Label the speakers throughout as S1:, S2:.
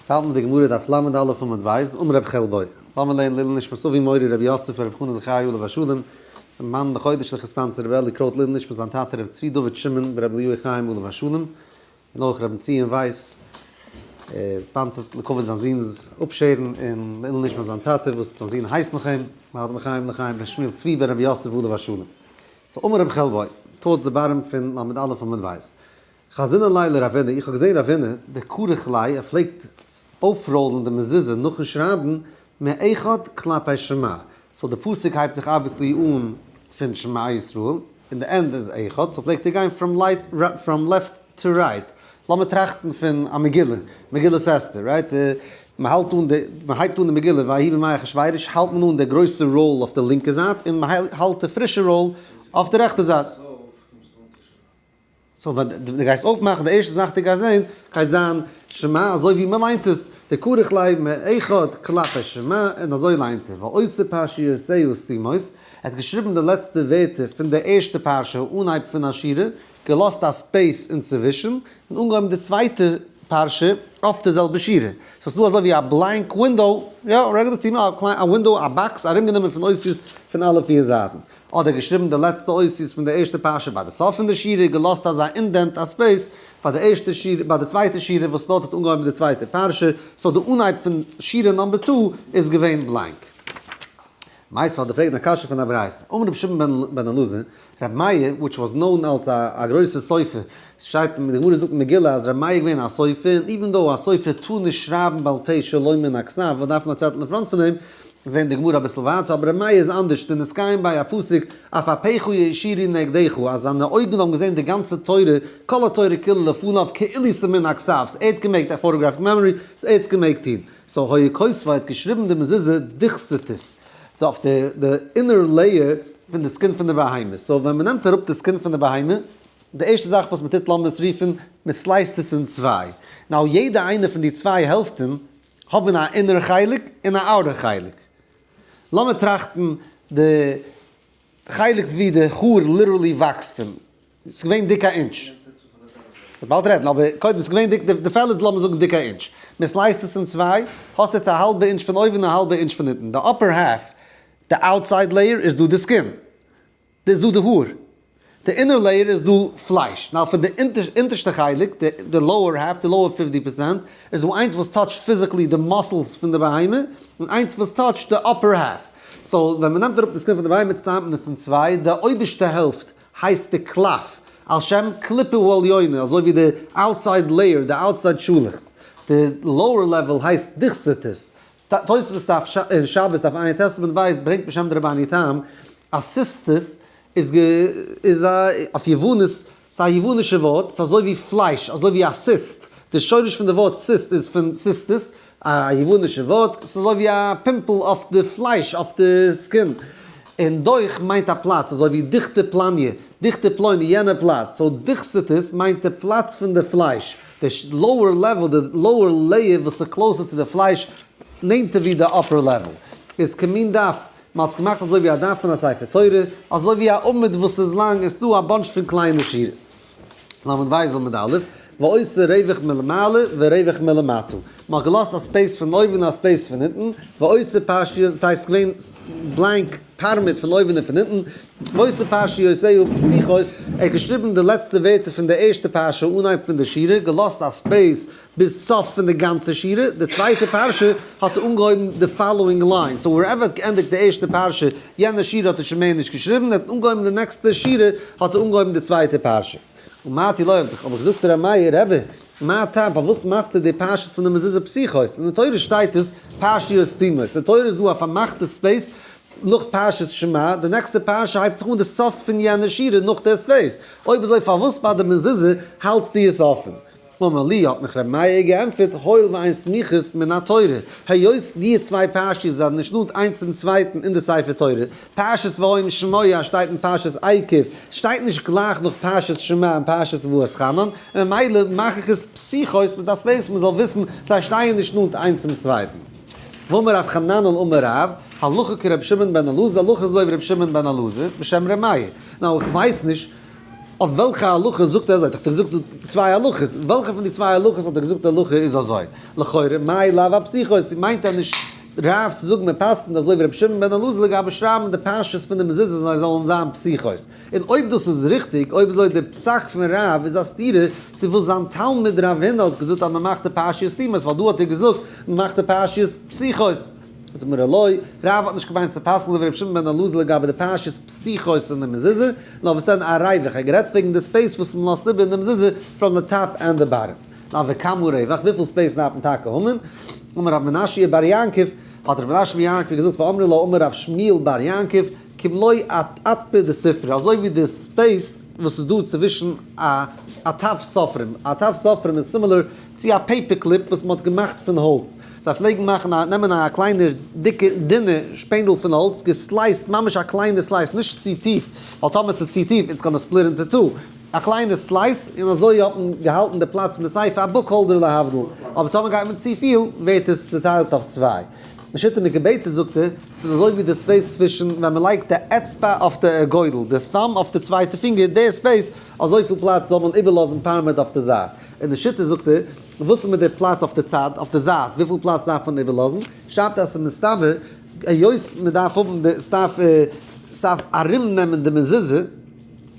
S1: ס'האלט מיט די גמרא דף ל"א עמוד ב', אמר רבי חלבו, לאמיר לערנען לעילוי נשמת אבי מורי רבי יוסף ברב חנא זכריה עליו השלום, מאן דחודש לחספאנסער רבי אלי קרויט לעילוי נשמת זיין טאטע רבי צבי דוד שמעון ברבי אליהו חיים עליו השלום, און אויך רבי בנציון ווייס ספאנסערט לכבוד זיין זון'ס אפשערן און לעילוי נשמת זיין טאטע וואס זיין זון הייסט נאך אים, להאדמו"ר חיים לחיים ר' שמואל צבי בן רבי יוסף עליו השלום. סאו אמר רבי חלבו, towards the bottom פון ל"א עמוד ב'. חזינא ליה לרבינא, איך האב געזען רבינא, דכרך ליה, ער פלעגט אויפראלן די מזוזה נאכן שרייבן, מאחד כלפי שמע, so די פסוק הייבט זיך obviously אן פון שמע ישראל, און די end איז אחד, so פלעגט ער גיין from left to right. לאמיר טראכטן פון א מגילה, מגילת אסתר, right? מען האלט אן די, מען הייבט אן די מגילה ויהי בימי אחשורוש, האלט מען אן די גרויסע roll אויף די לינקע זייט, און מען האלט די פרישע roll אויף די רעכטע זייט. so ווען דו גייסט אויפמאכן די ערשטע זאך דו גייסט זען גייט זיין שמע אזוי ווי מען ליינט עס, דכרך ליה מאחד כלפי שמע און אזוי ליינט ער, ועושה פרשיותיה סתומות, ער האט געשריבן די לעצטע ווערטער פון די ערשטע פרשה אנהייב פון א שורה, געלאזט א space אינצווישן, און אנגעהויבן די צווייטע פרשה אויף די זעלבע שורה, so ס'איז דא אזוי ווי א blank window, יא, רעגולער סתימה, א window, א box ארומגענומען פון אותיות פון אלע פיר זייטן. אדער געשריבן די לעצטע אותיות פון די ערשטע פרשה ביי די סוף פון די שורה, געלאזט אזא indent א space פאר די ערשטע שורה ביי די צווייטע שורה וואס דארט האט אנגעהויבן די צווייטע פרשה, so די אנהייב פון שורה number two איז געווען blank. מיתיבי האט געפרעגט א קשיא פון א ברייתא, אמר רבי שמעון בן אלעזר, רבי מאיר, which was known אלס א גרויסע סופר, שטייט אין די גמרא זאגט אין מגילה אז רבי מאיר איז געווען א סופר, און even though א סופר טאר נישט שרייבן בעל פה שלא מן הכתב, וואס דארף מען א צעטל אין front פון אים, זעהן די גמרא אביסל ווייטער, אבער ר' מאיר איז אנדערש, דנתקיים ביה הפסוק, אף אפיך יישירו נגדך, אז זיינע אויגן האבן געזעהן די גאנצע תורה, כל התורה כולה לפניו כאילו ס'מן הכתב, ס'ער האט געמעגט א photographic memory, ס'ער האט עס געמעגט טוהן. so היה כותבה האט געשריבן די מזוזה דוכסתית, אויף די די inner layer פון די skin פון די בהמה, so ווען מ'נעמט אראפ די skin פון די בהמה, די ערשטע זאך וואס מ'טוט לאמיר עס רופן, מ'סלייסט עס אין צוויי, now יעדע איינע פון די צוויי העלפטן האבן א inner חלק און א outer חלק. לאמיר טראכטן די חלק ווי די האר literally וואקסט פון. ס'איז געווען דיק א אינטש. כ'וועל באלד רעדן, אבער קודם ס'איז געווען דיק, די פעל איז לאמיר זאגן דיק א אינטש. מען סלייסט עס אין צוויי, האסט יעצט א האלבע אינטש פון אויבן און א האלבע אינטש פון אונטן. די upper half, די outside layer איז דא די skin. איז דא די האר, די inner layer איז דא פלייש, now פון די אונטערשטע חלק, די lower half, די lower fifty percent, איז דא איינס וואס טאטשט physically די muscles פון די בהמה, און איינס וואס טאטשט די upper half. so ווען מ'נעמט אראפ די skin פון די בהמה צוטיילט מען עס אין צוויי, די אויבערשטע העלפט הייסט די קלף, על שם קליפה העליונה, אזוי ווי די outside layer, די outside שאלעכץ, די lower level הייסט דוכסתית, תוספות דף אין שבת דף ע"ט עמוד ב' ברענגט בשם די רבינו תם אז סיסטוס איז איז א אויף יוונית ס'איז א יוונישע ווארט ס'איז אזוי ווי פלייש אזוי ווי א cyst די שורש פון די ווארט cyst איז פון סיסטוס א יוונישע ווארט ס'איז אזוי ווי א pimple אויף די פלייש אויף די skin און דוך מיינט א פלאץ אזוי ווי דוכתא פלניא דוכתא פלוני יענע פלאץ so דוכסתית מיינט די פלאץ פון די פלייש. די lower level, די lower layer וואס איז closer צו די פלייש, נענטער ווי די upper level, איז כמין דף, מען האט עס געמאכט אזוי ווי א דף פון א ספר תורה, אזוי ווי א עמוד וואס איז לאנג, עס איז דא א bunch פון קליינע שורות. ל' ב' עמוד א', ועושה רווח מלמעלה ורווח מלמטה, מען האט געלאזט א space פון אויבן און א space פון אונטן, ועושה פרשיות, דאס הייסט געווען blank פארמעט פון אויבן און פון אונטן, ועושה פרשיותיה פתוחות, ער האט געשריבן די לעצטע ווערטער פון די ערשטע פרשה אנהייב פון די שורה, געלאזט א space ביז סוף פון די גאנצע שורה, די צווייטע פרשה האט ער אנגעהויבן די following line, so wherever האט געענדיגט די ערשטע פרשה, יענע שורה האט ער שוין מער נישט געשריבן, ער האט אנגעהויבן די נעקסטע שורה האט ער אנגעהויבן די צווייטע פרשה. אמרתי לו, האב איך געזאגט צו ר' מאיר, רבי, מה טעם, פארוואס מאכסטו די פרשות פון די מזוזה פתוחות? אין די תורה שטייט עס פרשיות סתומות, אין די תורה איז דא א פארמאכטע space נאך פרשת שמע, די נעקסטע פרשה הייבט זיך אן די סוף פון יענע שורה נאך די space, אויב אזוי פארוואס ביי די מזוזה האלטסטו עס אפען? אמר לי, האט מיך ר' מאיר געענטפערט, הואיל ואין סמיכות מן התורה, היות די צוויי פרשיות זענען נישט נאנט איינס צום צווייטן אין די ספר תורה, פרשת והיה אם שמוע שטייט אין פרשת עקב, שטייט נישט גלייך נאך פרשת שמע און פרשת ואתחנן, און ממילא מאך איך עס פתוחות מיט א space מען זאל וויסן זיי שטייען נישט נאנט איינס צום צווייטן. ואמר רב חננאל אמר רב, הלכה כרבי שמעון בן אלעזר, די הלכה איז אזוי ווי רבי שמעון בן אלעזר, בשם ר' מאיר. now איך ווייס נישט. אויף וועלכע הלכה זאגט ער אזוי? האט ער געזאגט צוויי הלכות, וועלכע פון די צוויי הלכות האט ער געזאגט די הלכה איז אזוי? לכאורה מאי לאו אפתיחות, מיינט ער נישט רב צו זאגן מען פסק'נט אזוי ווי רבי שמעון בן אלעזר לגבי שרייבן די פרשיות פון די מזוזות זיי זאלן זיין פתיחות. און אויב דאס איז ריכטיג, אויב אזוי די פסק פון רב איז א סתירה צו וואס זיין תלמיד רב הונא האט געזאגט אז מען מאכט די פרשיות סתומות ווייל דא האט ער געזאגט מען מאכט די פרשיות פתיחות. זאגט די גמרא לא, רב האט נישט געמיינט צו פסק'ן אזוי ווי רבי שמעון בן אלעזר לגבי די פרשיות פתיחות אין די מזוזה, נאר וואס דען א ריווח, ער האט גערעדט וועגן די space וואס מען לאזט איבער אין די מזוזה from the top and the bottom. נאר וכמה רווח, וויפיל space דארף מען טאקע האבן? אמר רב מנשיא בר יעקב, האט רב מנשיא בר יעקב געזאגט ואמרי לה אמר רב שמואל בר יעקב, כמלא אטפא דספרא, אזוי ווי די space וואס איז דא צווישן א אטף סופרים, אטף סופרים איז similar צו א paper clip וואס מען האט געמאכט פון האלץ, זיי פלעגן מאכן א נעמען א קליינע דיקע דינע שפענדל פון האלץ גע slice ט ממש א קליינע slice נישט צו טיף ווייל טאמער ס'איז צו טיף it's gonna split into two, א קליינע slice און אזוי האט מען געהאלטן די פלאץ פון די ספר א book holder להבדיל, אבער טאמער גייט מען צופיל ווערט עס צוטיילט אויף צוויי. שיטה מקובצת זאגט ער, ס'איז אזוי ווי די space צווישן ווען מ'לייגט די אצבע אויף די גודל, די thumb אויף די צווייטע פינגער, די space, אזויפיל פלאץ זאל מען איבערלאזן פארמעט אויף די זייט. און די שיטה זאגט ער, וואס איז מיט די פלאץ אויף די צד, אויף די זייט, וויפיל פלאץ דארף מען איבערלאזן? שרייבט ער אז ס'איז מסתבר, היות מ'דארף האבן די, ס'דארף, ס'דארף ארומנעמען די מזוזה,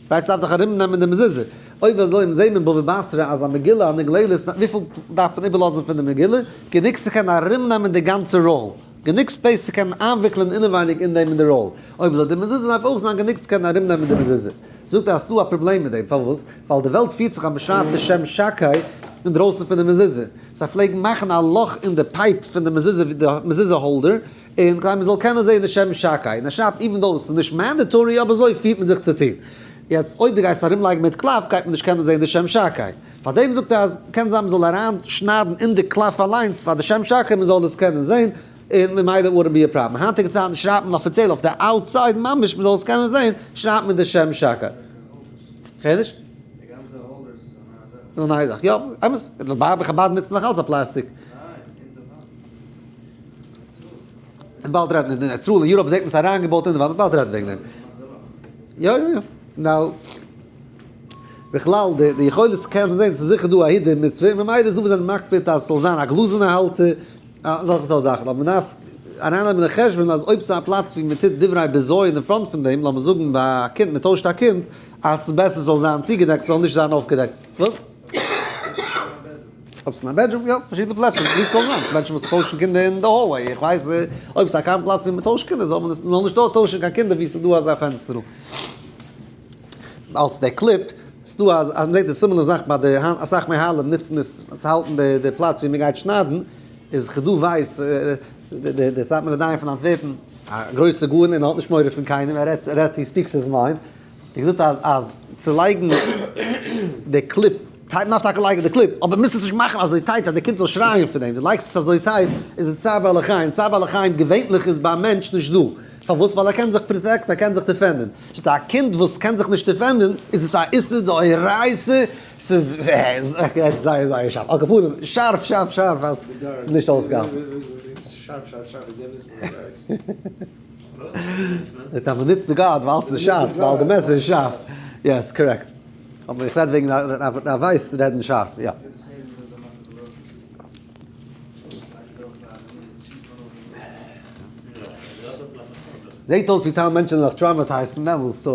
S1: ווייל ס'דארף דאך ארומנעמען די מזוזה. אויב אזוי זעהט מען בבא בתרא אז א מגילה הנגללת, וויפיל דארף מען איבערלאזן פון די מגילה? גענוג צו קענען ארומנעמען די גאנצע roll. גענוג space צו קענען איינוויקלען אינעווייניג אין דעם אין די roll. אויב אזוי די מזוזה דארף אויך זיין גענוג צו קענען ארומנעמען די מזוזה. זאגט ער אז ס'דא א פראבלעם מיט דעם. פארוואס? ווייל די וועלט פירט זיך אז מ'שרייבט די שם שקי אינדרויסן פון די מזוזה. זיי פלעגן מאכן א לאך אין די pipe פון די מזוזה, די מזוזה holder, און כדי מ'זאל קענען זעהן די שם שקי, און ער שרייבט even though עס איז נישט mandatory אבער אזוי פירט מען זיך צו טון. יעצט אויב דו גייסט ארום לייגן מיט קלף גייט מען נישט קענען זעהן די שם שקי. פארדעם זאגט ער אז קען זיין מ'זאל אריין שניידן אין די קלף אליינס פאר די שם שקי מ'זאל עס קענען זעהן, און ממילא wouldn't be a problem. היינטיגע צייטן שרייבט מען אפיציעל אויף די outside ממש מ'זאל עס קענען זעהן שרייבט מען די שם שקי. כ'הער נישט. איז א נייע זאך. יא, אמת. ביי חבד נוצט מען נאך אלץ א פלאסטיק. און באלד רעדן אין ארץ ישראל אין Europe זעט מען עס אריינגעבויט אין די וואנט, באלד רעדן וועגן דעם. יא יא יא. now, בכלל די די יכולת צו קענען זען, ס'איז זיכער דא א הידור מצוה, און ממילא איז דא וואס זענען מקפיד אז ס'זאל זיין א גלאזענע האלטער, אזעלכע סארט זאכן, אבער מ'דארף ארייננעמען אין חשבון אז אויב ס'איז א פלאץ ווי מ'טוט דברי בזיון אין front פון דעם, לאמיר זאגן ביי א קינד, מ'טוישט א קינד, אז ס'איז בעסער ס'זאל זיין צוגעדעקט, ס'זאל נישט זיין אויפגעדעקט. וואס? אויב ס'איז אין א bedroom, יא, פארשידענע פלעצער וואו ס'זאל זיין, ס'איז מענטשן וואס טוישן קינדער אין די hallway, איך ווייס אויב ס'איז א קיין פלאץ וואו מ'טוישט קינדער זאל מען עס, מ'זאל נישט דארט טוישן קיין קינדער וואו ס'איז דא אזא פענסטערל. אלס דער clip, ס'איז דא אז מ'זעט די similar זאך ביי די היינט אסאך מוהלים נוצן עס צו האלטן די די פלאץ וואו מ'גייט שניידן, איז כדא ווייס די די סאטמארע דיין פון אנטווערפן, א גרויסע גאון און האט נישט מורא פון קיינעם, ער רעדט רעדט he speaks his mind. האט געזאגט אז אז צו לייגן די clip tight, מ'דארף טאקע לייגן די clip, אבער מוזט עס נישט מאכן אזוי tight אז די קינד זאל שרייען פון דעם, דו לייגסט עס אזוי tight איז עס צער בעלי חיים, צער בעלי חיים געווענליך איז ביי א מענטש נישט דא, פארוואס? ווייל ער קען זיך protect ן, ער קען זיך defend ן, שטייט א קינד וואס קען זיך נישט defend ן איז עס א איסור דאורייתא, ס'איז זייער זייער שארף, על כל פנים שארף שארף שארף אז ס'איז נישט אויסגעהאלטן.
S2: שארף שארף שארף, ווי
S1: מיט אז מ'נוצט די guard ווייל ס'איז שארף, ווייל די מעסער איז שארף. yes, correct. אבער איך רעד וועגן רב ווייס רעדן שארף, יא. זעט אויס ווי טייל מענטשן זענען נאך traumatized פון דעמאלס, so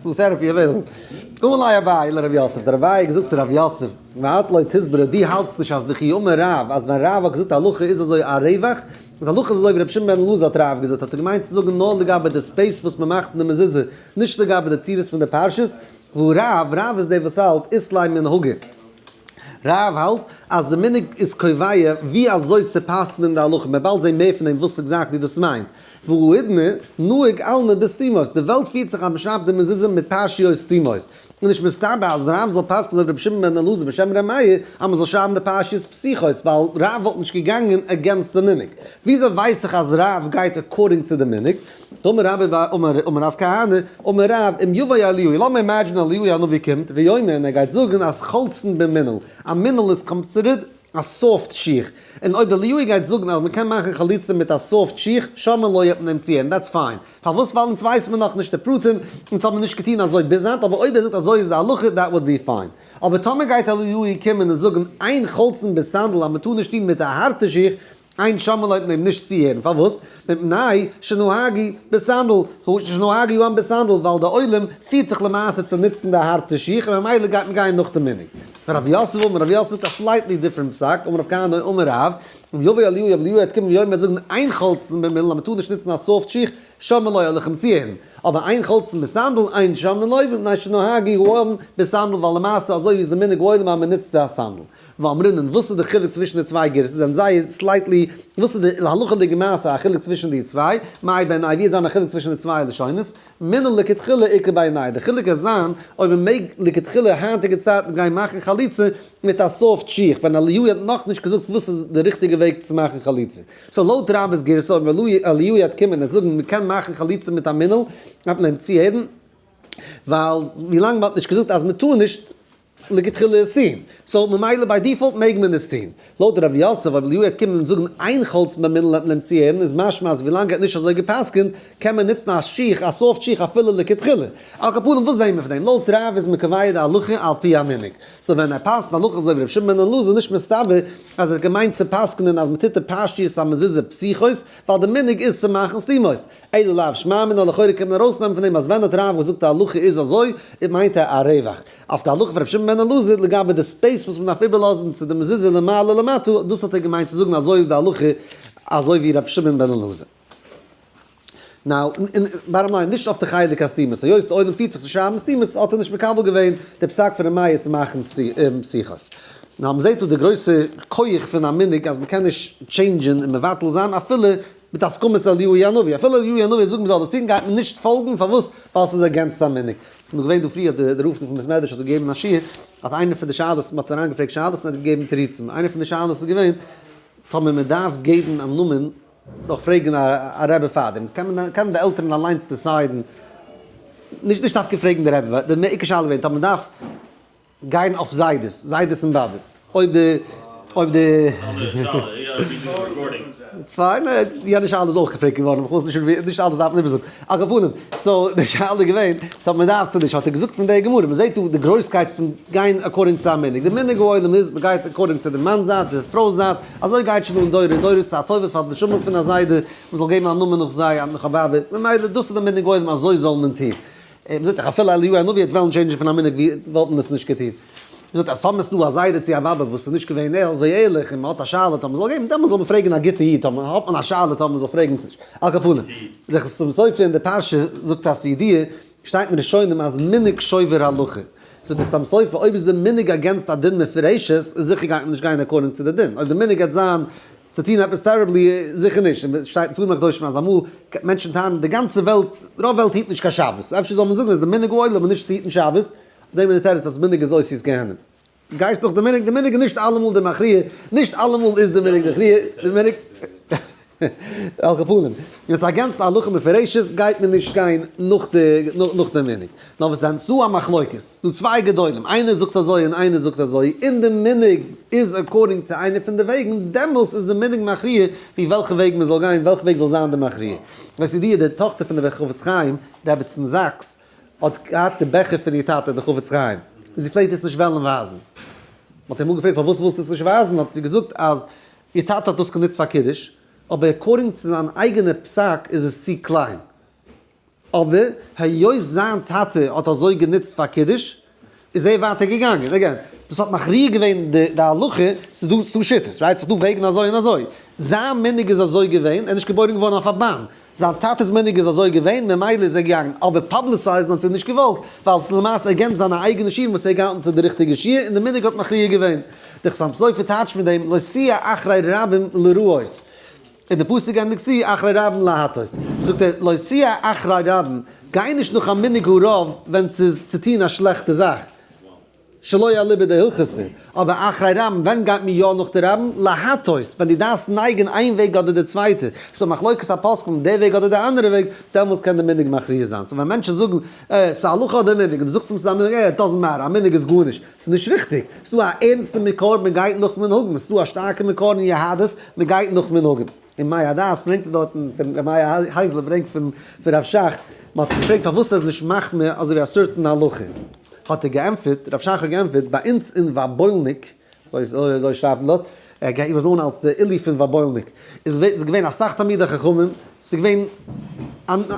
S1: ס'איז דא therapy available. אמר ליה אביי לרב יוסף, דער אביי האט געזאגט צו רב יוסף, ואת לא תסברא, דו האלטסט נישט אז דכי אמר רב, אז ווען רב האט געזאגט הלכה איז אזוי א רווח, די הלכה איז אזוי ווי רבי שמעון בן אלעזר האט רב געזאגט האט ער געמיינט צו זאגן נאר לגבי די space וואס מען מאכט אין די מזוזה נישט לגבי די צורות פון די פרשות, והא רב, רב איז דער וואס האלט אית ליה מנהגא, רב האלט אז די מנהג איז קובע ווי אזוי צו פסק'נען די הלכה, מען באלד זעהן מער פון דעם וואס exactly דאס מיינט, והא האידנא נהוג עלמא בסתימות, די וועלט פירט זיך אז מען שרייבט די מזוזה מיט פרשיות סתימות. און נישט מסתבר אז רב זאל פסק'ן אזוי ווי רבי שמעון בן אלעזר בשם ר' מאיר אז מ'זאל שרייבן די פרשיות פתוחות ווייל רב וואלט נישט געגאנגען against די מנהג. וויאזוי ווייס איך אז רב גייט according צו די מנהג? דאמר רבי בר אמר רב כהנא אמר רב אם יבוא אליהו לאמיר imagine אליהו הנביא קומט ויאמר און ער גייט זאגן אז חולצין במנעל א מנעל איז קאנסידערט. א soft שיך, און אויב אליהו גייט זאגן אז מ'קען מאכן חליצה מיט א soft שיך, שומעין לו וועט מען אים צוהערן, that's fine. פארוואס? ווייל אונז ווייסן מיר נאכנישט די פרטים, אונז האבן נישט געטון אזוי ביז היינט, אבער אויב ער זאגט אזוי איז די הלכה, that would be fine. אבער טאמער גייט אליהו קומען און זאגן אין חולצין בסנדל אז מ'טאר נישט טון מיט א הארטע שיך, אין שומעין לו וועט מען אים נישט צוהערן, פארוואס? מפני שנהגו בסנדל, שנהגו העם בסנדל, ווייל די עולם פירט זיך למעשה צו נוצן די הארטע שיך, און ממילא גייט מען גיין נאך די מנהג. ורב יוסף אמר, רב יוסף זאגט א slightly different פסק, אמר רב כהנא אמר רב, אם יבוא אליהו אויב אליהו וועט קומען ויאמר זאגן אין חולצין במנעל אז מען טאר נישט נוצן א soft שיך, שומעין לו וועל איך אים צוהערן, אבער אין חולצין בסנדל אין שומעין לו, מפני שנהגו העם בסנדל ווייל למעשה אזוי ווי איז די מנהג העולם אז מען נוצט די סנדל. ואמרינן, וואס איז די חילוק צווישן די צוויי גירסות? זענען זיי slightly, וואס איז די להלכה'דיגע מעשה א חילוק צווישן די צוויי? מאי בינייהו, ווי איז זיין א חילוק צווישן די צוויי לשונות? מנעל לכתחילה איכא בינייהו, די חילוק איז זיין אויב מען מעג לכתחילה היינטיגע צייטן גיין מאכן חליצה מיט א soft שיך, ווען אליהו האט נאכנישט געזאגט וואס איז די ריכטיגע וועג צו מאכן חליצה. so לויט רבה'ס גירסא אויב אליהו וועט קומען און זאגן מען קען מאכן חליצה מיט א מנעל, דארף מען אים צוהערן, ווייל ווילאנג מען האט נישט געזאגט אז מען טאר נישט, לכתחילה עס טוהן, so ממילא by default מעג מען עס טוהן. לויט ר' יוסף אויב אליהו וועט קומען און זאגן אין חולצין במנעל וועט מען אים צוהערן איז משמע אז ווילאנג ער האט נישט אזוי גע'פסק'נט קען מען נוצן א שיך א soft שיך אפילו לכתחילה. על כל פנים וואס זעהן מיר פון דעם? לויט רב איז מען קובע די הלכה על פי המנהג. so ווען ער פסק'נט הלכה אזוי ווי ר' שמעון בן אלעזר איז נישט מסתבר אז ער האט געמיינט צו פסק'נען אז מען טוט די פרשיות המזוזה פתוחות ווייל די מנהג איז צו מאכן סתומות. אלא לאו שמע מינה לכאורה קען מען ארויסנעמען פון דעם אז ווען האט רב געזאגט די הלכה איז אזוי מיינט ער א רווח. אויף די הלכה פון רבי שמעון בן אלעזר לגבי די space וואס מען דארף איבערלאזן צו די מזוזה למעלה למטה, דאס האט ער געמיינט צו זאגן אזוי איז די הלכה אזוי ווי רבי שמעון בן אלעזר. now, און bottom line, נישט אויף די חלק הסתימות, היות די עולם פירט זיך צו שרייבן סתימות האט ער נישט מקבל געווען די פסק פון ר' מאיר צו מאכן פתוחות. now, מען זעט דא די גרויסע כח פון א מנהג אז מען קען נישט change ען און מבטל זיין אפילו מיט הסכמת אליהו הנביא, אפילו אליהו הנביא זאגט מ'זאל דאס טון גייט מען נישט פאלגן, פארוואס? ווייל ס'איז against א מנהג. כ'בין געווען דא פריער האט דער רב פון בית מדרש האט געגעבן א שיעור, האט איינער פון די שאלות, מ'האט אריינגעפרעגט שאלות און ער האט געגעבן תירוצים, איינער פון די שאלות איז געווען, טאמער מ'דארף געבן א נאמען דורך פרעגן א רבי פארדעם, קען מען קענען די עלטערן אליינס decide ן, נישט נישט דווקא פרעגן די רבי, די עיקר שאלה איז געווען טאמער מ'דארף גיין אויף זיידעס, זיידעס און באבעס, אויב די, אויב די. צוויי, יענע שאלה איז אויך געפרעגט געווארן, איך וויל עס נישט, נישט אלעס דארף מען איבערזאגן. על כל פנים, so די שאלה איז געווען, טאמער מען דארף צו נישט, האט ער געזאגט פון די גמרא, מען זעט דא די גרויסקייט פון גיין according צו א מנהג, די מנהג העולם איז, מען גייט according צו די מאנ'ס זייט, די פרוי'ס זייט, אזוי גייט שוין אן דורי דורות, ס'איז א טובה פאר די נשמה פון א זיידע, מען זאל געבן א נאמען נאך זיי, נאך א באבע, ממילא דאס איז די מנהג העולם אזוי זאל מען טון. ער זאגט דאך אפילו אליהו הנביא האט וועלן change ן פון א מנהג ווי וואלט מען עס נישט געטון. ער זאגט אז טאמער ס'דא א זיידע צו א באבע וואס איז נישט געווען אזוי ערליך און מ'האט א שאלה טאמער מ'זאל געבן דעמאלס זאל מען פרעגן א גוטע איד טאמער האט מען א שאלה טאמער מ'זאל פרעגן צו נישט. על כל פנים, דער חתם סופר אין די פרשה זאגט אז ס'ידיעה שטייט אין ראשונים אז מנהג שובר הלכה. זאגט דער חתם סופר אויב איז די מנהג against א דין מפורשת איז זיכער גייט מען נישט גיין according צו די דין. אויב די מנהג גייט זיין צו טון עפעס terribly זיכער נישט, און שטייט אין ספרים הקדושים אז אמאל מענטשן טענה'ן די גאנצע וועלט, רוב וועלט היט נישט קיין שבת, אפשר זאל מען זאגן אז די מנהג העולם איז נישט צו היטן שבת, אויף דעם איז די תירוץ אז מנהג איז אותיות גיהנום. גייסט נאך די מנהג, די מנהג איז נישט אלעמאל די מכריע, נישט אלעמאל איז די מנהג די מכריע, די מנהג. על כל פנים, יעצט against א הלכה מפורשת גייט מען נישט גיין נאך די נאך די מנהג. נאר וואס דען? ס'דא א מחלוקת, ס'דא צוויי גדולים, איינער זאגט אזוי און איינער זאגט אזוי, און די מנהג איז according צו איינער פון די וועגן, דעמאלס איז די מנהג מכריע ווי וועלכע וועג מ'זאל גיין, וועלכע וועג זאל זיין די מכריע. דאס איז די די טאכטער פון די חפץ חיים, רעבעצן זאקס, האט געהאט די בעכער פון איר טאטע די חפץ חיים, און זי פלעגט עס נישט וועלן ווייזן. מ'האט איר אמאל געפרעגט פארוואס ווילסטו עס נישט ווייזן, האט זי געזאגט אז איר טאטע האט דאס גענוצט פאר קידוש, אבער according צו זיין אייגענע פסק איז עס צו קליין. אבער היות זיין טאטע האט אזוי גענוצט פאר קידוש, איז ער ווייטער געגאנגען. again, דאס האט מכריע געווען די הלכה, ס'איז דא ס'דא שיטות, right? ס'איז דא וועגן אזוי און אזוי. זיין מנהג איז אזוי געווען, ער איז נישט געבוירן געווארן אויף א באן. זיין טאטע'ס מנהג איז אזוי געווען, ממילא איז ער געגאנגען. אבער publicize ן האט זי נישט געוואלט, ווייל ס'איז למעשה against זיינע אייגענע שיעורים וואס ער האט געהאלטן ס'איז די ריכטיגע שיעור, און די מנהג האט מכריע געווען. די חתם סופר טייטשט מיט דעם לא תהיה אחרי רבים לרעות. און די פסוק ענדיגט צו אחרי רבים להטות. זאגט ער לא תהיה אחרי רבים, גיי נישט נאך א מנהג הרוב ווען ס'איז צו טון א שלעכטע זאך. שלא אליבא דהלכתא, אבער אחרי רבים, ווען גייט מען יא נאך די רבים? להטות, ווען דו דארפסט נייגן איין וועג אדער די צווייטע, ס'איז א מחלוקת הפוסקים די וועג אדער די אנדערע וועג, דעמאלטס קען די מנהג מכריע זיין. so ווען מענטשן זאגן, אה, ס'איז הלכה אדער מנהג, און דו זאגסט אים ס'איז א מנהג, אה, it doesn't matter, א מנהג איז גארנישט. ס'איז נישט ריכטיג. ס'איז דא א ערנסטע מקור, מען גייט נאך מנהגים. ס'איז דא א שטארקע מקור אין יהדות, מען גייט נאך מנהגים. אין מי הדעת ברענגט ער דארטן, פון ר' מאיר הייזלער ברענגט פון רב שך, מען האט געפרעגט פארוואס ער איז נישט מחמיר אזוי ווי א certain הלכה. האט ער געענטפערט, רב שך האט געענטפערט, ביי אונז אין וואבוילניק, אזוי שרייבט מען דארט, ער גייט אן אלס די עילוי פון וואבוילניק, איז געווען אסאך תלמידי חכמים, ס'איז געווען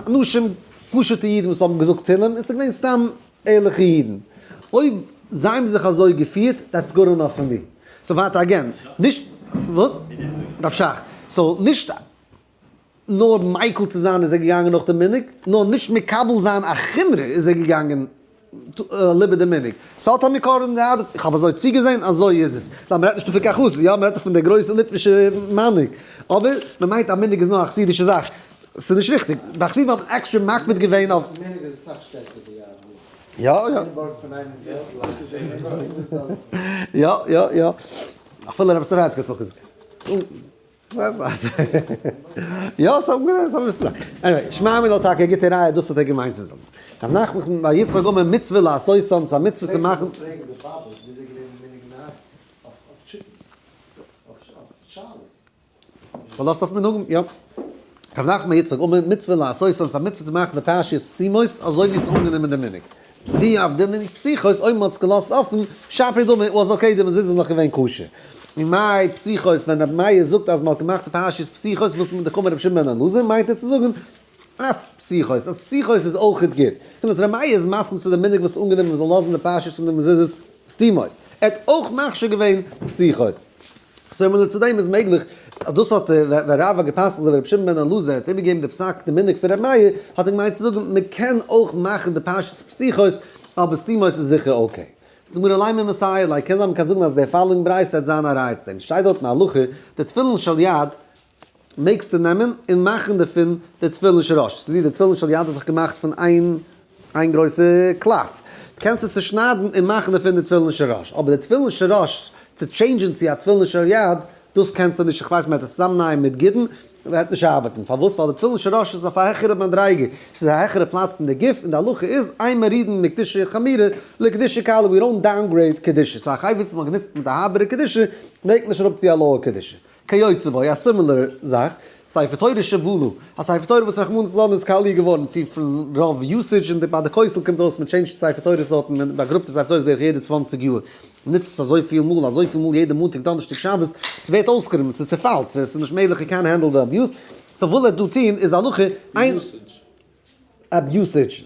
S1: אנשים פשוט'ע אידן וואס האבן געזאגט תהילים, און ס'איז געווען סתם ערליכע אידן, אויב זיי האבן זיך אזוי געפירט, that's good enough for me. so ווייטער again, נישט, וואס? רב שך. so נישט נאר מיקל צו זיין איז ער געגאנגען נאך די מנהג, נאר נישט מקבל זיין א חומרא איז ער געגאנגען אליבא די מנהג. ס'האט א מקור אין די יהדות, איך האב אזוי צוגעזען, אזוי איז עס. ניין, מ'רעדט נישט פון קיין חסיד, יא, מ'רעדט פון די גרויסע ליטווישע מנהיג. אבער מ'מיינט א מנהג איז נאר א חסידישע זאך. ס'איז נישט ריכטיג. ביי חסידים האט מען עקסטרע מקפיד געווען אויף.
S2: מנהג איז אסאך שטערקער ווי א
S1: הלכה. יא יא. יא יא יא. אפילו רבי סטרעצקי האט אויך געזאגט. יא ס'האט געזען ס'האט מסתמא. anyway, שמע מינה טאקע א גוטע ראיה דאס האט ער געמיינט צו זאגן. רב נחמן בר יצחק אמר מצוה לעשותן ס'איז א מצוה צו מאכן. פארלאזט אויף מנהגים, יא. רב נחמן בר יצחק אמר מצוה לעשותן ס'איז א מצוה צו מאכן די פרשיות סתומות אזוי ווי ס'איז אנגענומען די מנהג. ואי עבדינן פתיחות אויב מ'האט עס געלאזט אפן, שפיר דמי, was okay די מזוזה איז נאך געווען כשר. ומאי פתיחות ווען רבי מאיר זאגט אז מ'האט געמאכט די פרשיות פתיחות וואס מיט די קאמר רבי שמעון בן אלעזר מיינט ער צו זאגן אף פתיחות אז פתיחות איז אויכעט גוט. און וואס רבי מאיר איז מסכים צו די מנהג וואס איז אנגענומען מ'זאל לאזן די פרשיות פון די מזוזות סתומות. ער האט אויך מכשיר געווען פתיחות. similar צו דעם איז מעגליך אז דאס האט ווען רב האט גע'פסק'נט אזוי ווי רבי שמעון בן אלעזר האט איבערגעגעבן די פסק די מנהג פון רבי מאיר האט ער געמיינט צו זאגן מען קען אויך מאכן די פרשת פתיחות אבער סתימות איז זיכער okay. ס'איז די גמרא לימא מסייע ליה קען זיין מען קען זאגן אז די following ברייתא וועט זיין א ראיה צו דעם שטייט דארט אין הלכה די תפילין של יד מעגסטו נעמען און מאכן דערפון די תפילין של ראש, ס'איז ווי די תפילין של יד האט זיך געמאכט פון איין איין גרויסע קלף, קענסט עס צושניידן און מאכן דערפון די תפילין של ראש, אבער די תפילין של ראש צו change ן צו א תפילין של יד, דאס קענסטו נישט, איך ווייס מען וועט עס צוזאמנייען מיט גידין, וועט נישט ארבעטן, פארוואס? ווייל די תפילין של ראש איז אויף א העכערע מדריגה, ס'איז א העכערע פלאץ אין די גוף, און די הלכה איז, אין מורידין מקדושה חמורה לקדושה קלה, we don't downgrade קדושה, so א חפץ וואס מ'האט גענוצט מיט א הארבערע קדושה, ברענגט נישט אראפ צו א lower קדושה. כיוצא בו, א similar זאך, ספר תורה שבלו, א ספר תורה וואס רחמנא לצלן איז קאליע געווארן צו פון רוב usage און ביי די כותל קומט אויס מען change ט ספר תורות דארטן מען באגראבט די ספר תורות בערך יעדע 20 יאר, מען נוצט עס אזויפיל מאל אזויפיל מאל יעדע מאנטאג דאנערשטאג שבת, ס'ווערט אויסגעריבן ס'צעפאלט ס'איז נישט מעגליך יו קענט הענדל די abuse, so וויל ער דא טון איז די הלכה איין. abusage.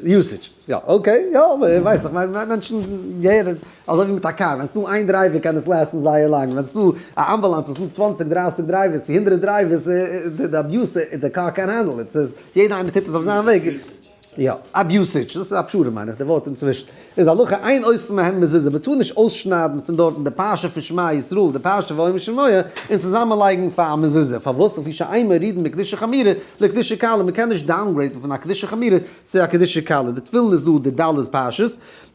S1: usage. יא, okay, יא, אבער ווייסט איך מיין מענטשן יעדער, אזוי ווי מיט א קאר, ווען ס'דא איין driver קען עס last ן זייער לאנג, ווען ס'דא א אמבולאנס וואס נוצט 20 30 drivers צו 100 drivers, די abuse, די קאר קען handle it, ס'איז יעדער איינער טוט עס אויף זיין וועג. יא, abusage, דאס איז א פשרה מיין איך, די ווארט אינצווישן. איז די הלכה אין עושין מהן מזוזה, מ'טאר נישט אויסשניידן פון דארטן די פרשה פון שמע ישראל, די פרשה והיה אם שמוע, און צוזאמענלייגן פאר א מזוזה, פארוואס? לפי שאין מורידין מקדושה חמורה לקדושה קלה, מ'קען נישט downgrade ן פון א קדושה חמורה צו א קדושה קלה, די תפילין איז דא די ד' פרשות,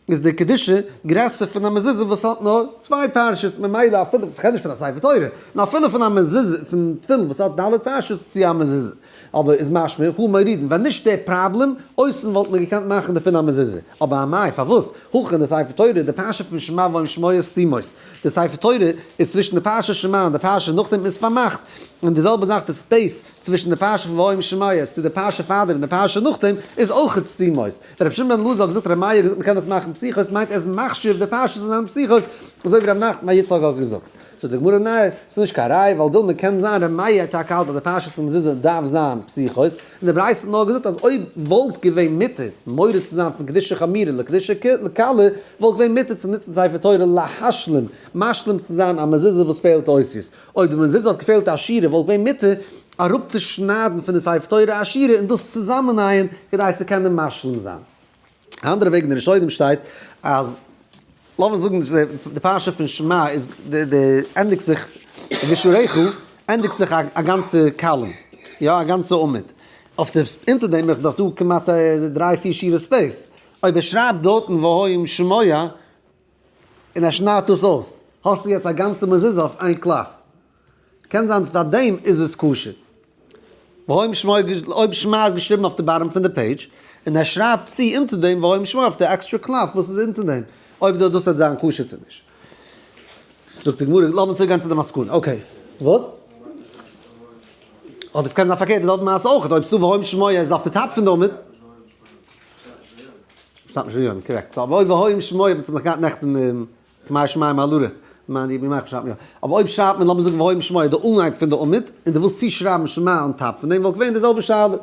S1: איז די קדושה גרעסער פון א מזוזה וואס האט נאר צוויי פרשות, ממילא אפילו, כ'רעד נישט פון א ספר תורה, נאר אפילו פון א מזוזה, פון תפילין וואס האט ד' פרשות צו א מזוזה. אבער איז משמע הא מורידין, ווען נישט דער פראבלעם, אויסן וואלט מען געקענט מאכן דערפון א מזוזה. אבער אמאי, פארוואס? הכא די ספר תורה, די פרשה פון שמע והיה אם שמוע סתומות. די ספר תורה איז צווישן די פרשה שמע און די פרשה נאכדעם איז פארמאכט. און די זעלבע זאך די space צווישן די פרשה פון והיה אם שמוע צו די פרשה פארדעם און די פרשה נאכדעם איז אויכעט סתומות. ווען רבי שמעון בן אלעזר האט געזאגט רבי מאיר האט געזאגט מ'קען דאס מאכן פתיחות מיינט ער איז מחשיב די פרשות זאלן זיין פתיחות אזוי ווי רבי נחמן בר יצחק האט געזאגט. זאגט די גמרא ניין, ס'איז נישט קיין ראי' ווייל דילמא קען זיין ר' מאיר האט טאקע געהאלטן אז די פרשת פון מזוזה דארף זיין פתיחות, און די ברייתא האט נאר געזאגט אז אויב וואלט געווען מותר מורד צו זיין פון קדושה חמורה לקדושה קלה וואלט געווען מותר צו נוצן ספר תורה להשלים, משלים צו זיין א מזוזה וואס פעלט אותיות, אויב די מזוזה האט געפעלט א שורה וואלט געווען מותר אראפצושניידן פון די ספר תורה א שורה און דאס צוזאמענייען כדי צו קענען משלים זיין. א אנדערע וועג אין די ראשונים שטייט אז לאמיר זאגן די פרשה פון שמע איז די די ענדיגט זיך ובשעריך ענדיגט זיך א גאנצע column יא א גאנצע עמוד אויף די אונטער דעם איז דאך דא כמעט דריי פיר שורות space אויב ער שרייבט דארטן והיה אם שמוע. און ער שניידט דאס אויס, האסטו יעצט א גאנצע מזוזה אויף איין קלף. קען זיין פאר דעם איז עס כשר. והיה אם שמוע, אויב שמע איז געשריבן אויף די bottom פון די page, און ער שרייבט צו אונטער דעם והיה אם שמוע אויף די עקסטרע קלף וואס איז אונטער דעם, אויב דאס וועט זיין כשר צו נישט. זאגט די גמרא, לאמיר צוריק גיין צו די מסקנא. okay, וואס? אדער עס קען זיין פארקערט, די זעלבע מעשה אויך, אויב ס'דא והיה אם שמוע איז אויף די top פון די עמוד. שטייט נישט והיה, correct. so אבער אויב והיה אם שמוע האט מען נאך געהאט נעכטן כמאיר שמים על הארץ, מיין איך מאך שרייבט מען יא. אבער אויב שרייבט מען לאמיר זאגן והיה אם שמוע די אנהייב פון די עמוד, און דו ווילסט צושרייבן שמע on top פון דעם וואלט געווען די זעלבע שאלה.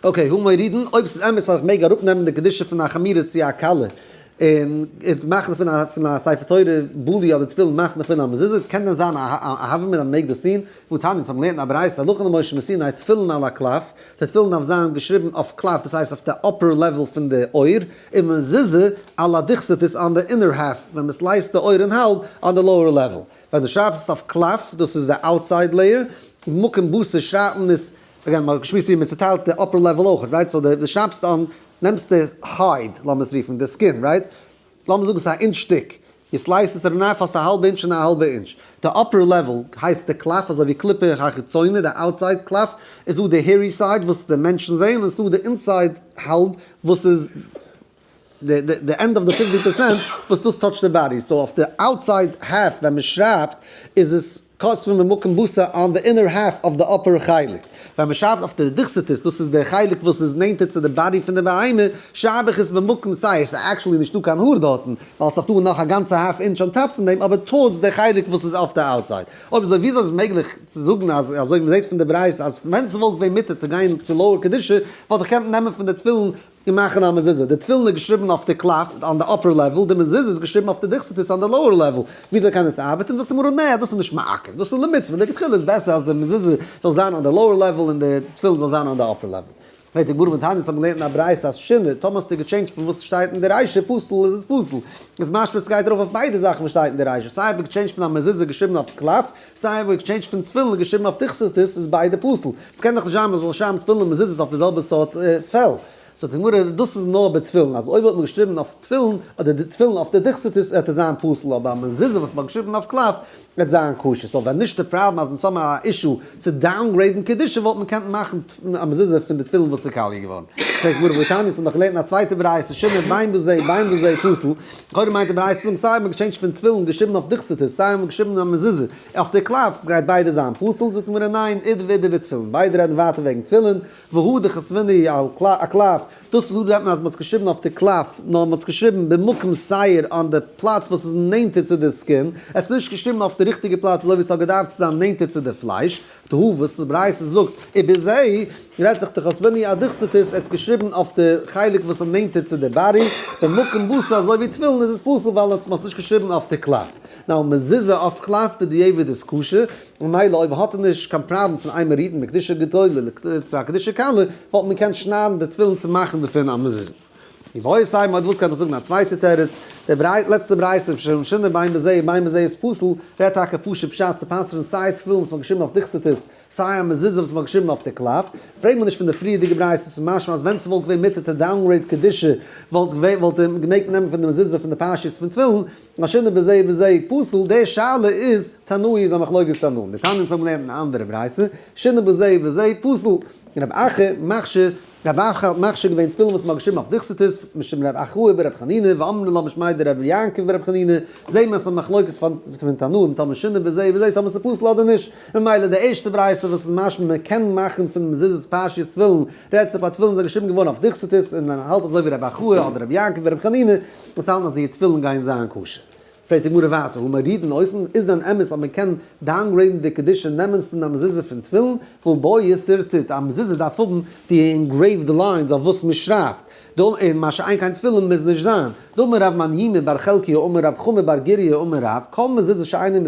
S1: okay, הא מורידין, אויב ס'איז אמת אז איך מעג אראפנעמען די קדושה פון א חמורה צו א קלה, און מאכן דערפון א פון א ספר תורה בלי אדער תפילין מאכן דערפון א מזוזה, קען דען זיין א הוה אמינא אז מ'מעג דאס טון? והא תניא, אונז האבן געלערנט אין א ברייתא הלכה למשה מסיני תפילין על הקלף, די תפילין דארף זיין געשריבן אויף קלף דאס הייסט אויף די upper level פון די עור, און מזוזה על הדוכסית on the inner half, ווען מ' slice ט די עור אין האלב, on the lower level. ווען דו שרייבסט עס אויף קלף, דאס איז די outside layer, מקום בשר שרייבט מען עס, again, מ'האט געשמועסט ווי מ'צוטיילט די upper level אויך, right? so די שרייבסט אן, נעמסט די hide, לאמיר עס רופן, די skin, right? לאמיר זאגן ס'איז א אינטש דיק, די slice עס אריין פאסט א האלבע אינטש און א האלבע אינטש. די upper level הייסט די קלף אזוי ווי קליפה החיצונה, די outside קלף, איז דא די hairy side וואס די מענטשן זעען, און ס'דא די inside האלב וואס איז די end of די 50% וואס דאס touch ט די body. so אויף די outside half ווען מ'שרייבט איז עס כותבין במקום בשר on די inner half of די upper חלק. ווען מען שרייבט אויף די דוכסית, דאס איז די חלק וואס איז נענטער צו די body פון די בהמה, שרייב איך עס במקום שער, ס'איז actually נישטא קיין האר דארטן, ווייל ס'איז דא נאך א גאנצע half inch on top פון דעם, אבער towards די חלק וואס איז אויף די outside. אויב אזוי וויאזוי איז מעגליך צו זאגן אז אזוי ווי מ'זעט פון די ברייתא אז ווען ס'וואלט געווען מותר צו גיין צו lower קדושה וואלט איך געקענט נעמען פון די תפילין און מאכן א מזוזה. די תפילין איז געשריבן אויף די קלף on די upper level, די מזוזה איז געשריבן אויף די דוכסית on די lower level. וויאזוי קען עס ארבעטן? זאגט די גמרא, נע, דאס איז נישט מעכב, דאס איז למצוה, לכתחילה איז בעסער אז די מזוזה זאל זיין on די lower level און די תפילין זאל זיין on די upper level. פרעגט די גמרא, והתניא, אונז האבן געלערנט אין א ברייתא אז שינה, טאמער האסטו גע change ט פון וואס שטייט אין די רישא פסול איז עס פסול. איז משמע ס'גייט ארויף אויף ביידע זאכן וואס שטייט אין די רישא, סיי האב איך גע change ט פון א מזוזה געשריבן אויף קלף, סיי האב איך גע change ט פון תפילין געשריבן אויף דוכסית איז ביידע פסול. ס'קען דאך נישט זיין מ'זאל שרייבן תפילין און מזוזות אויף די זעלבע סארט פעל. זאגט די גמרא, דאס איז נאר בתפילין, אז אויב האט מען געשריבן אויף תפילין, אדער די תפילין אויף די דוכסית וועט עס זיין פסול, אבער א מזוזה וואס מען האט געשריבן אויף קלף וועט זיין כשר. so ווען נישט די פראבלעם אז אונז האבן א issue צו downgrade ן קדושה וואלט מען געקענט מאכן א מזוזה פון די תפילין וואס איז קאליע געווארן. פרעגט די גמרא והתניא, אונז האבן דאך געלערנט אין א צווייטע ברייתא, שינה בין בזה בין בזה פסול, לכאורה מיינט די ברייתא צו זאגן סיי האט מען גע change ט פון תפילין געשריבן אויף דוכסית סיי האט מען געשריבן א מזוזה אויף די קלף גייט ביידע זיין פסול, זאגט די גמרא ניין, אידי ואידי בתפילין, ביידע רעדן ווייטער וועגן תפילין, והא דכתבינהו על הקלף, דאס איז דא רעדט מען אז מ'האט עס געשריבן אויף די קלף, נאר מ'האט עס געשריבן במקום שער אן די פלאץ וואס איז נענטער צו די skin, עס איז נישט געשריבן אויף די ריכטיגע פלאץ אזוי ווי עס האט געדארפט צו זיין נענטער צו די פלייש, דהא וואס די ברייתא זאגט ובזה רעדט זיך דכתבינהו אדוכסית ער האט עס געשריבן אויף די חלק וואס איז נענטער צו די body, במקום בשר אזוי ווי תפילין איז עס פסול ווייל מ'האט עס נישט געשריבן אויף די קלף. now מזוזה אויף קלף בדיעבד איז כשר, ממילא אויב האט ער נישט קיין פראבלעם פון אין מורידין מקדושה גדולה צו א קדושה קלה, וואלט מען געקענט שניידן די תפילין צו מאכן דערפון א מזוזה. איבעית אימא אויב וואס קען איך זאגן א צווייטע תירוץ, די לעצטע ברייתא שינה בין בזה ובין בזה איז פסול, רעדט טאקע פשוט פשט צו פסל'ן סיי תפילין וואס מ'האט געשריבן אויף דוכסית סיי א מזוזה וואס מ'האט געשריבן אויף די קלף, פרעגט מען נישט פון די פריערדיגע ברייתא, ס'איז משמע אז ווען ס'וואלט געווען מותר צו downgrade קדושה וואלט וואלט ער געמעגט נעמען פון די מזוזה פון די פרשיות פון תפילין, שינה בזה ובזה פסול, די שאלה איז תנאי איז א מחלוקת תנאים, די תנאים האבן געלערנט אין א אנדערע ברייתא, שינה בזה ובזה פסול, און רב אחא מכשיר, רב אחא האט מכשיר געווען תפילין וואס מ'האט געשריבן אויף דוכסית, משום רב אחאי ברב חנינא, ואמרי לה משמיה דרבי יעקב ברב חנינא, זעהן מיר אז ס'איז א מחלוקת פון תנאים טאמער שינה בזה ובזה טאמער ס'איז פסול אדער נישט, ממילא די ערשטע ברייתא וואס איז משמע מען קען מאכן פון מזוזות פרשיות תפילין, רעדט זיך ביי תפילין זענען געשריבן געווארן אויף דוכסית און מען האלט אזוי ווי רב אחאי אדער רבי יעקב ברב חנינא, וואס האלטן אז די תפילין גייען זיין כשר. פרעגט די גמרא ווייטער, הא מורידין אותן, איז דען אמת אז מען קען downgrade ן די קדושה נעמען פון א מזוזה פון תפילין, והא בעי שרטוט, א מזוזה דארף האבן די engraved lines אויף וואס מען שרייבט, און מה שאין כן תפילין מוז נישט זיין. דאמר רב מניומי בר חלקיה אמר רב חמא בר גוריא אמר רב, כל מזוזה שאינה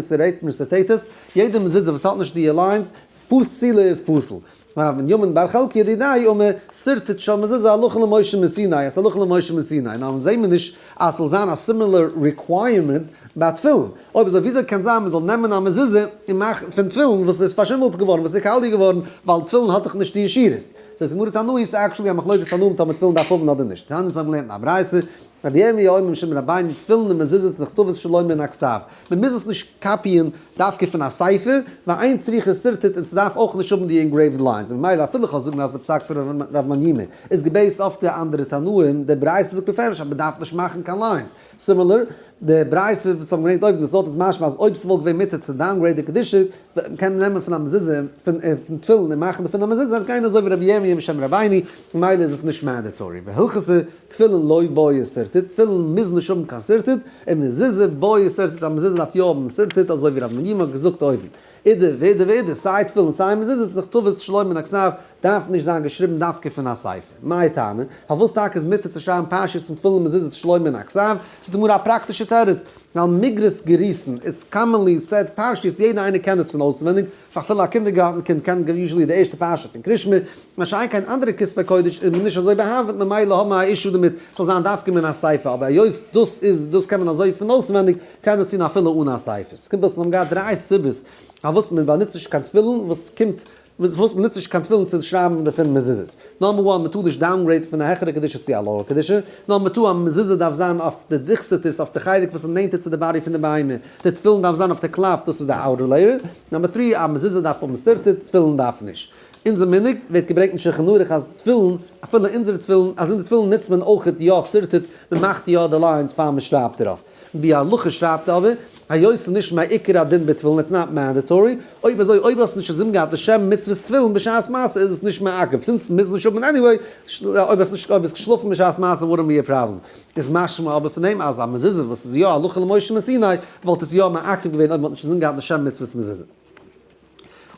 S1: משרטטת, יעדע מזוזה וואס האט נישט די lines, פוס פסילה איז פסול. רב בנימין בר חלקיה דידיה אמר, שרטוט של מזוזה הלכה למשה מסיני, עס הלכה למשה מסיני, נאר זעהן מיר נישט אז ס'זאל זיין א similar requirement ביי תפילין. אויב אזוי וויאזוי קען זיין מ'זאל נעמען א מזוזה און מאכן פון תפילין וואס איז פארשימלט געווארן, וואס איז קאליע געווארן, ווייל תפילין האט דאך נישט די ישירות. זאגט די גמרא תנאי איז actually א מחלוקת תנאים טאמער תפילין דארף האבן אדער נישט. תניא אונז האבן געלערנט אין א ברייתא. רבי ירמי' אומר משום רבינו תפילין ומזוזות נכתבות שלא מן הכתב, מען מוז עס נישט קאפיען דווקא פון א ספר, ואין צריכות שרטוט און ס'דארף אויך נישט האבן די engraved lines, און ממילא אפילו כ'זאל זאגן אז די פסק פון רב מניומי איז גע base ט אויף די אנדערע תנאים, די ברייתא זאגט בפירוש אז מ'דארף נישט מאכן קיין lines. Similar, די ברייתא וואס האבן געברענגט אויבן וואס דארט איז משמע אז אויב ס'וואלט געווען מותר צו downgrade די קדושה, קען מען נעמען פון א מזוזה, פון תפילין און מאכן דערפון א מזוזה, גיין אזוי ווי רבי ירמי' משם רבינו, ממילא איז עס נישט mandatory. והלכתא, תפילין לא בעי שרטוט, תפילין מוז נישט האבן קיין שרטוט, און מזוזה בעי שרטוט, א מזוזה דארף יא האבן שרטוט, אזוי ווי רב מניומי האט געזאגט אויבן. אידי ואידי ואידי, סיי תפילין סיי מזוזות נכתבות שלא מן הכתב, דארף נישט זיין געשריבן דווקא פון א ספר. מאי טעמא? פארוואס טאקע איז מותר צו שרייבן פרשיות פון תפילין ומזוזות שלא מן הכתב? ס'איז די גמרא א פראקטישע תירוץ, ווייל מיגרס גריסין איז commonly said פרשיות, יעדער איינער קען עס פון אויסווענדיג, פאר אפילו א קינדערגארטן קינד קען usually די ערשטע פרשה פון קרישמע, מה שאין כן אנדערע כתבי קודש איז מען נישט אזוי באהאווענט ממילא האבן מיר א issue דערמיט ס'זאל זיין דווקא מן הספר, אבער היות דאס איז דאס קען מען אזוי פון אויסווענדיג קען עס טון אפילו אן א ספר. ס'קומט אויס אז מיר האבן געהאט דריי סיבות פארוואס מען באנוצט נישט קיין תפילין וואס קומט וואס מען נוצט נישט קיין תפילין צו שרייבן דערפון מזוזות. Number one, מען טאר נישט downgrade ן פון א העכערע קדושה צו א lower קדושה. Number two, א מזוזה דארף זיין אויף די דוכסתית, אויף די חלק וואס איז נענטער צו די body פון די בהמה. די תפילין דארף זיין אויף די קלף, דאס איז די outer layer. Number three, א מזוזה דארף האבן שרטוט, תפילין דארף נישט. אונזער מנהג ווערט געברענגט אין שולחן ערוך אז תפילין, אפילו אונזערע תפילין, אז אונזער תפילין נוצט מען אויכעט יא שרטוט, מען מאכט יא די lines פאר מען שרייבט דערויף. ביאור הלכה שרייבט אבער, היות ס'איז נישט מעיקר הדין בתפילין, it's not mandatory, אויב אזוי אויב האסט נישט אינזין געהאט לשם מצוות תפילין בשעת מעשה איז עס נישט מעכב, since מוז נישט האבן anyway, אויב האסט נישט אויב ביסט געשלאפן בשעת מעשה wouldn't be a problem. איז משמע אבער פון דעם אז א מזוזה וואס איז יא הלכה למשה מסיני וואלט עס יא מעכב געווען אויב מ'האט נישט אינזין געהאט לשם מצוות מזוזה.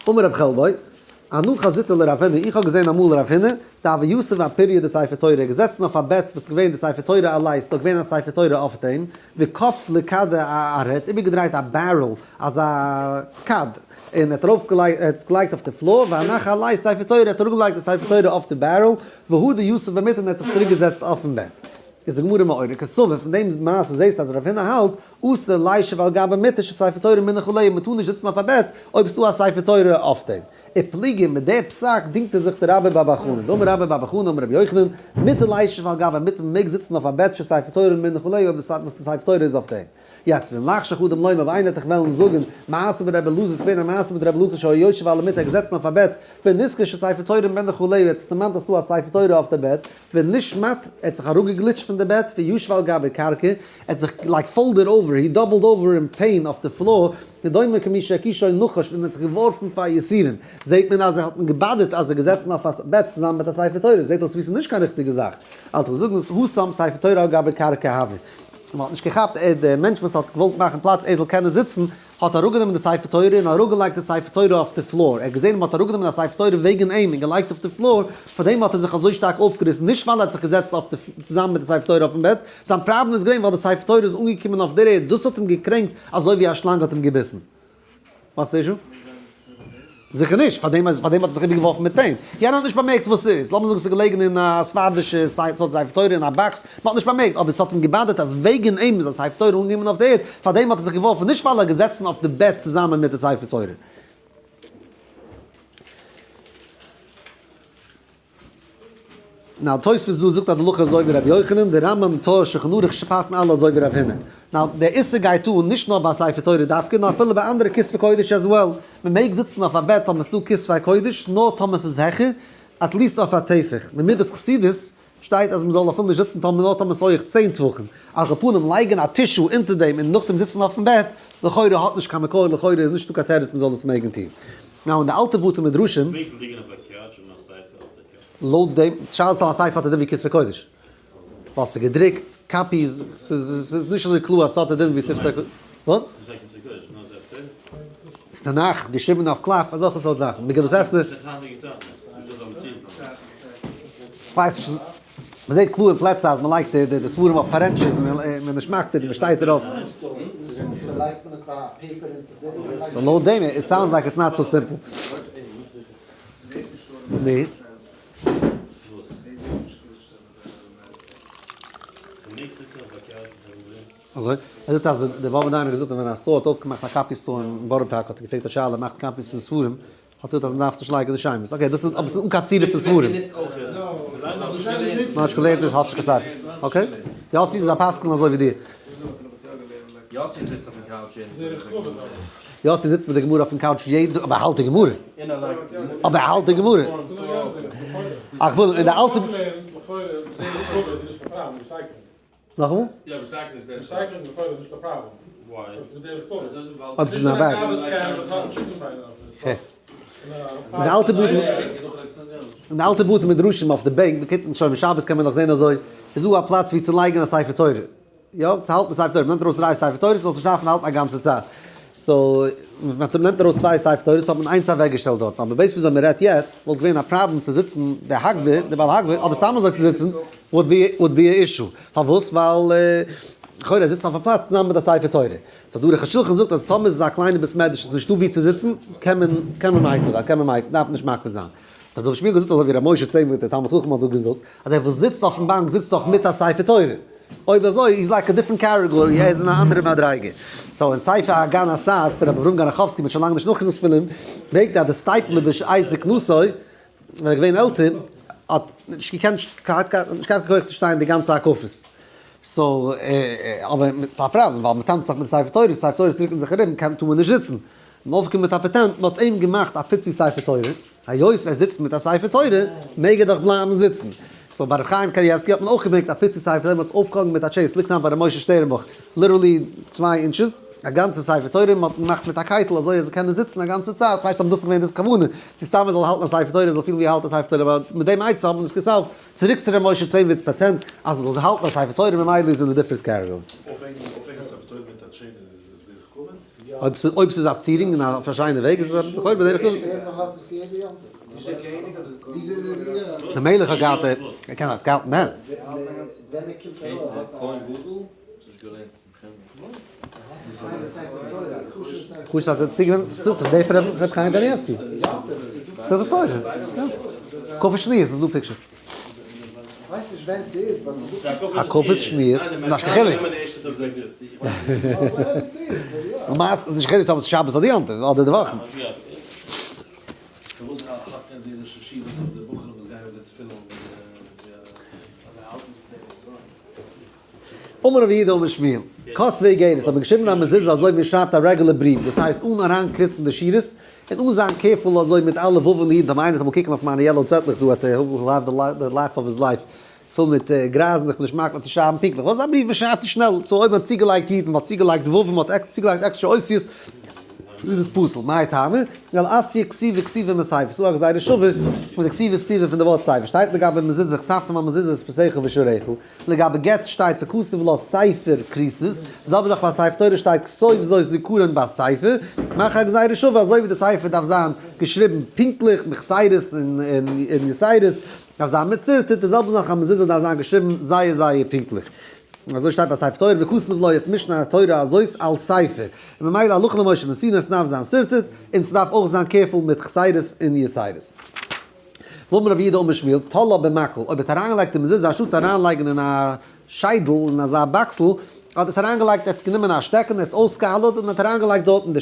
S1: אמר רב חלבו, אנא חזיתא לרב הונא, איך האב געזען אמאל רב הונא, דהוה יתיב אפוריא דספר תורה, געזעצן אויף א בעט וואס איז געווען די ספר תורה עליה, ס'איז דאך געווען א ספר תורה אויף דעם, וכף לכדא אארעא, האט איבערגעדרייט א barrel, אזא כד, און האט ארויפגעלייגט, האט עס געלייגט אויף די floor, והנח עליה ספר תורה, האט אראפגעלייגט די ספר תורה אויף די barrel, והדר יתיב במיטה און האט זיך צוריקגעזעצט אויפן בעט. איז די גמרא מעורר קסבר, פון דעם מעשה זעסטו אז רב הונא האלט, אסור לישב על גבי מיטה שספר תורה מונח עליה, מען טאר נישט זיצן אויף א בעט אויב ס'דא א ספר תורה אויף דעם. ופליגא מיט די פסק דינגט ער זיך די רבה בר בר חנה, דאמר רבה בר בר חנה אמר רבי יוחנן, מותר לישב על גבי מיטה מען מעג זיצן אויף א בעט שספר תורה מונח עליה אויב וואס די ספר תורה איז אויף דעם. יעצט ואם לחשך אדם לומר אויב איינער וועט דיך וועלן זאגן מעשה ברבי אלעזר ס'איז געווען א מעשה מיט רבי אלעזר שהיה יושב על המיטה ער געזעצן אויף א בעט ונזכר שספר תורה מונח עליה ער האט זיך דערמאנט אז ס'דא א ספר תורה אויף די בעט ונשמט, ער האט זיך אראפגעגליטשט פון די בעט, וישב על גבי קרקע, ער האט זיך like folded over, he doubled over in pain אויף די floor, כדומה כמי שהכישו נחש, ווען ער האט זיך געווארפן פאר יסורים, זעהט מען אז ער האט אים געבאדערט אז ער געזעצן אויף א בעט צוזאמען מיט א ספר תורה, זעהט אויס ווי ס'איז נישט קיין ריכטיגע זאך, אלטער זאגן עס התם ספר תורה על גבי קרקע הוה. מען האט נישט געכאפט, ער דער מענטש וואס האט געוואלט מאכן פלאץ ער זאל קענען זיצן, האט אראפגענומען די ספר תורה און אראפגעלייגט די ספר תורה אויף די floor, ער האט געזען מען האט אראפגענומען א ספר תורה וועגן אים און געלייגט אויף די floor, פארדעם האט ער זיך אזוי שטארק אויפגעריסן, נישט ווייל ער האט זיך געזעצט אויף די צוזאמען מיט די ספר תורה אויפן בעט, זיין פראבלעם איז געווען ווייל די ספר תורה איז אנגעקומען אויף דער ערד, דאס האט אים געקרענקט אזוי ווי א שלאנג האט אים געביסן. What's the issue? זיכער נישט, פארדעם איז פארדעם האט ער זיך איבערגעווארפן מיט pain. יענער האט נישט באמערקט וואס ס'איז, לאמיר זאגן ס'איז געלעגן אין א ספרדישע סארט ספר תורה אין א box, מ'האט נישט באמערקט, אבער ס'האט אים געבאדערט אז וועגן אים איז א ספר תורה אנגעקומען אויף די ערד, פארדעם האט ער זיך געווארפן, נישט ווייל ער האט געזעצן אויף די בעט צוזאמען מיט די ספר תורה. Now תוספות דא זאגט אז די הלכה אזוי ווי רבי יוחנן, די רמב ם טור שולחן ערוך פסק'ן אלע אזוי ווי רב הונא. Now דער איסור גייט אן נישט נאר ביי ספר תורה דווקא נאר אפילו ביי אנדערע כתבי קודש as well. מען מעג זיצן אויף א בעט טאמער ס'דא כתבי קודש נאר טאמער ס'איז העכער at least אויף א טפח. ממידת חסידות שטייט אז מ'זאל אפילו נישט זיצן טאמער נאר טאמער ס'הויעך צען טפחים. על כל פנים לייגן א tissue אונטער דעם און נאכדעם זיצן אויפן בעט לכאורה האט נישט קיין מקור לכאורה איז נישטא קיין תירוץ מ'זאל עס מעגן טון. Now אין די אלטע בתי מדרשים.
S3: מעג ליגן אויף א couch און א ספר אויף די couch?
S1: לויט דעם שאלה איז א ספר האט א דין ווי כתבי קודש. ווייל ס'איז געדרוקט, copies, ס'איז נישט אזוי קלאר אז ס'האט א דין ווי ספר קודש. וואס? תנך, געשריבן אויף קלף, אזעלכע סארט זאכן. מגילת אסתר. כ'ווייס נישט. מ'זעט קלאר אין פלעצער אז מ'לייגט די ספרים אויף פארענטשעס און מ'איז נישט מקפיד און מ'שטייט דערויף. So לויט דעם, it sounds like it's not so simple. ני. אזוי? ער זאגט אז דער באבע דיין האט געזאגט אז ווען א store האט אויפגעמאכט א copy store אין בארא פארק האט ער געפרעגט א שאלה מאכט copies פון ספרים. האט געזאגט אז מ'דארף עס נישט לייגן אין די שמות. Okay, דאס איז אבער ס'איז אן קיין צירוף פון ספרים. מ'האט נישט געלערנט נישט האט נישט קיין סייט. Okay. יאסי איז א פסק'ן אזוי ווי דיר.
S3: יאסי זיצט אויפן couch יעדן טאג.
S1: יאסי זיצט מיט די גמרא אויפן couch יעדן טאג אבער ער האלט די גמרא. אבער ער האלט די גמרא. אך וואס אין די אלטע. נאכאמאל? אויב ס'איז אין א bag. אין די אלטע בתי אין די אלטע בתי מדרשים אויף די בענק, מ'קוקט שוין שבת קען מען נאך זען אזוי, איז דא א פלאץ ווי צו לייגן א ספר תורה. יא, צו האלטן ספר תורה, מ'נעמט ארויס דריי ספר תורות, זאלסט נישט דארפן האלטן א גאנצע צייט. so, מ'נעמט ארויס צוויי ספר תורות, האט מען איינס אוועקגעשטעלט דארטן, אבער based וויאזוי מ'רעדט יעצט, וואלט געווען א פראבלעם צו זיצן דער הגבה, דער בעל הגבה, אדער סתם אזוי צו זיצן, would be would be a issue. פארוואס? ווייל לכאורה ער זיצט אויף א פלאץ צוזאמען מיט א ספר תורה. so דער ערוך השולחן זאגט אז טאמער איז עס א קליינע בית מדרש און ס'איז נישטא וואו צו זיצן, קען מען קען מען מיקל זיין, קען מען מיקל, דארף מען נישט מקפיד זיין. האט רבי דוד שמואל געזאגט אזוי ווי רבי משה צענווירט דער תלמיד חכם האט דא געזאגט, אז דער וואס זיצט אויפן באנק זיצט דאך מיט א ספר תורה. אויב אזוי איז like a different category, ער איז אין א אנדערע מדריגה. so אין ספר הגן השר פון רבי אברהם גאראכאווסקי, מ'האט שוין לאנג נישט נאכגעזאגט פון אים, ברענגט ער אז די סטייפלער בשעת זקנותו, ווען ער איז געווען עלטער, האט נישט געקענט, נישט געהאט קיין כח צו שטיין די גאנצע הקפות. so, אבער ס'איז א פראבלעם, ווייל מ'טאנצט דאך מיט ספר תורה, ספר תורות רוקן זיך ארום, קען, טאר מען נישט זיצן. און אויפגעקומען מיט א פאטענט, מ'האט אים געמאכט א פיצי ספר תורה, היות ער זיצט מיט א ספר תורה, מעג ער דאך בלייבן זיצן. so ביי ר' חיים קאניעווסקי האט מען אויך געברענגט א פיצי ספר תורה, מ'האט עס אויפגעהאנגען מיט א chain, ס'ליגט היינט ביי ר' משה שטערנבוך, literally צוויי inches, א גאנצע ספר תורה, מ'האט געמאכט מיט א קייטל אזוי אז ער קען זיצן א גאנצע צייט, כ'ווייס נישט אויב דאס איז געווען די כוונה, צו סתם ער זאל האלטן א ספר תורה, ער זאל פילן ווי ער האלט א ספר תורה, אבער מיט דעם עצה האט מען עס גע solve ט. צוריק צו ר' משה צענווירט'ס פאטענט אז מ'זאל האלטן א ספר תורה ממילא איז אין א different category.
S4: אויפהענגען א ספר תורה מיט א chain איז בדרך כבוד?
S1: אויב ס'איז א צירונג אין א פארשיינע וועג איז עס לכאורה בדרך כבוד. דער מלך האט געהאט ער קען עס געהאלטן דען? חוץ אז ער האט צוגעוואוינט ס'איז דאך דער פון ר' חיים קאניעווסקי. ס'איז דאך סוירע. יא. הקפות שניות איז דא pictures. הקפות שניות, נישט קיין חילוק. למעשה איז נישט קיין חילוק אויב עס איז שבת אדער יום טוב אדער די וואכן.
S4: פארוואס האט מען די ראש ישיבות אדער די בחורים וואס גייען מיט די תפילין און די אז זיי האלטן זיך דעם
S1: אמר רב יהודה אמר שמואל, כתבה איגרת האט מען געשריבן א מזוזה אזוי ווי מען שרייבט א regular בריוו, דאס הייסט אן אריינקריצן די שורות, און אן זיין careful אזוי מיט אלע וואו'ן און יו'דן, טאמער איינער וועט אמאל קוקן אויף מיינע yellow צעטלעך דא וועט ער have the laugh of his life, פול מיט גרייזן, איך בין נישט מקפיד צו שרייבן פונקטליך, וואס איז א בריוו? מען שרייבט עס שנעל, so אויב מען האט צוגעלייגט יו'דן, מען האט צוגעלייגט וואו'ן, מען האט צוגעלייגט עקסטרע אותיות, איז עס פסול, מאי טעמא? ווייל אתיא כתיבה כתיבה מספר, ס'דא א גזירה שווה מיט די כתיבה כתיבה פון די ווארט ספר, שטייט לגבי מזוזה וכתבתם על מזוזות ביתך ובשעריך, לגבי גט שטייט וכתב לה ספר כריתות, די זעלבע זאך ביי ספר תורה שטייט כתוב זאת זכרון בספר, מאך א גזירה שווה אזוי ווי די ספר דארף זיין געשריבן פונקטליך מיט חסרות און יתירות, דארף זיין מצורטט, די זעלבע זאך א מזוזה דארף זיין געשריבן זייער זייער פונקטליך. אזוי שטייט ביי ספר תורה וכתב לו את משנה התורה הזאת על ספר, און ממילא הלכה למשה מסיני ס'דארף זיין שרטוט, און ס'דארף אויך זיין careful מיט חסרות און יתירות. ואמר רב יהודה אמר שמואל, תלאה במקל, אויב האט אריינגעלייגט די מזוזה אנשטאט צו אריינלייגן אין א שיידל אין אזא באקסל, האט עס אריינגעלייגט ער האט גענומען א שטעקן ער האט עס אויסגעהאלעט און האט אריינגעלייגט דארטן